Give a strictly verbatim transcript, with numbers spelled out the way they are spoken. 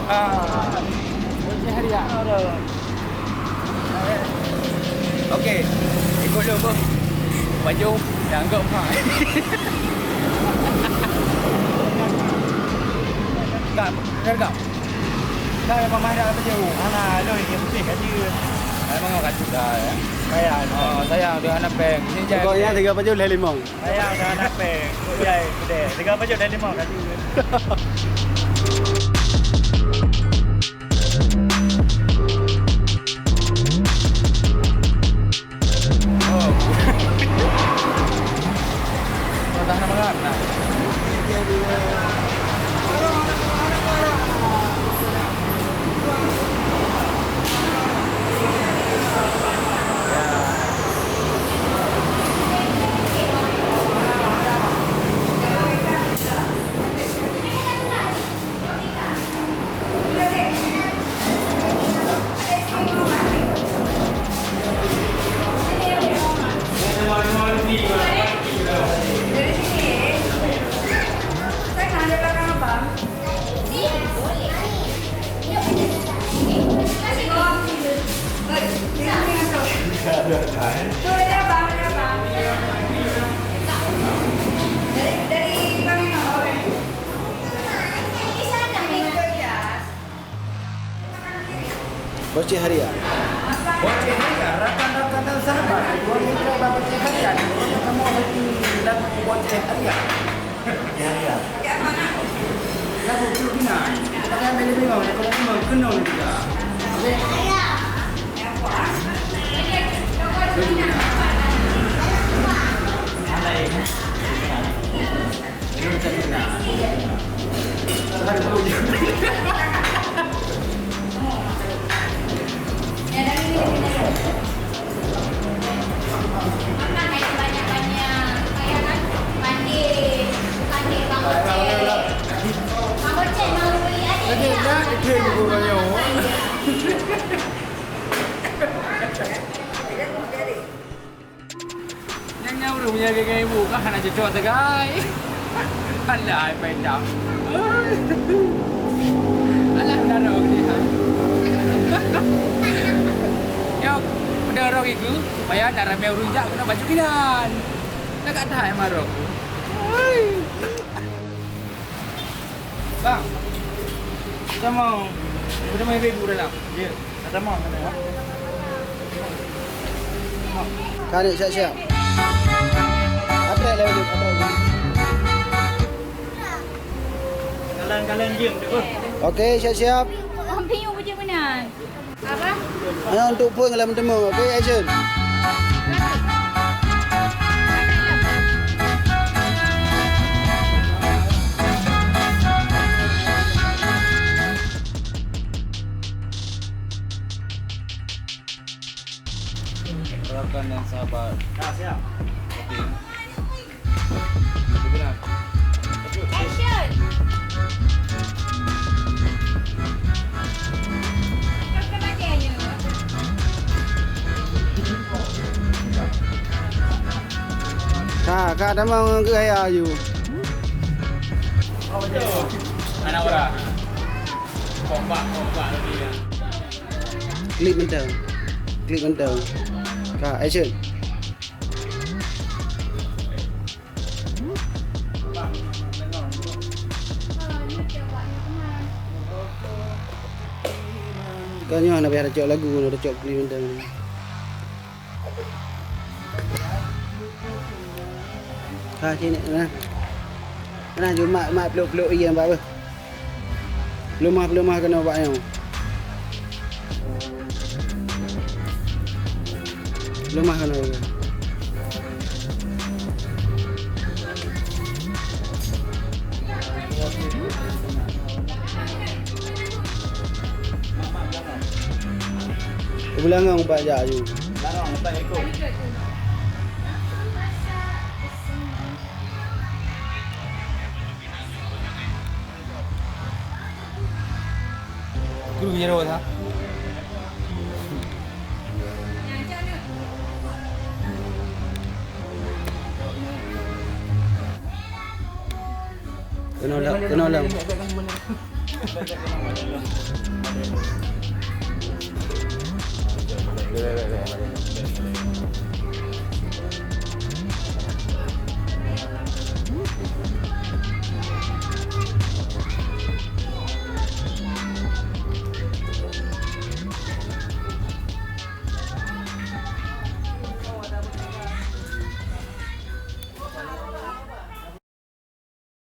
Ah. Okey, ikut lôn, Bos. Bajôh, dah anggap, ha. Kak, bener, Kak? Kak, memang mahal apa je? Hana, lôn yang putih kat dia. Memang kat dia, ya. Sayang. Oh, sayang, dia hana peng. Ini je. Pokoknya tiga baju leh limong. Sayang dah nak peng. Kujai, kudeh. Tiga baju dah limong tadi. Oh. Kau dah nama kan? Nah. Boceh Haria. Boceh Haria, rakan-rakan dan sahabat, dua mitra Bang Boceh Haria, dua kamu lagi lagu Boceh Haria. Boceh Haria. Lagu Cuk Bina. Kita kan dari Bima, dari Bima, kenal juga. Oke. Cuk Bina. Nyang nyan ureueng meunyaga ngon ibu kah hana cocok sagai. Alah, ai pandang. Alah, meudaro geude hai. Nyoe, meudaro geuh, supaya na ramé ureueng jak keunoe bacut inan. Nak that marok. Bang, kita mau, kita mau ibu dalam. Ya. Ka, Nek, siap-siap. Atrek laju, atrek laju. Kalon-kalon jeuem tu. Okey, siap-siap. Lampion bujur meunan. Apa? Hanya untuk pun dalam temu. Okey, action. Rakan dan sahabat. Dah siap. Okey. Okey, benar. Action. Ka, ka, tamong ngon gaya aju. Anak orang. Kompak, kompak lagi ya. Klik mantong. Klik mantong. Ka, action. Ka nyoe hana payah tacok lagu, hana tacok klik mantong. Ha, sini, nah. Nah, cuma mak peluk-peluk iya, Mbak, beuh. Peulumah-peulumah keunoe bak nyoe. Peulumah keunoe. Beulangong bak jak aju. Kru jaroe sa. Keunoe lom, keunoe lom.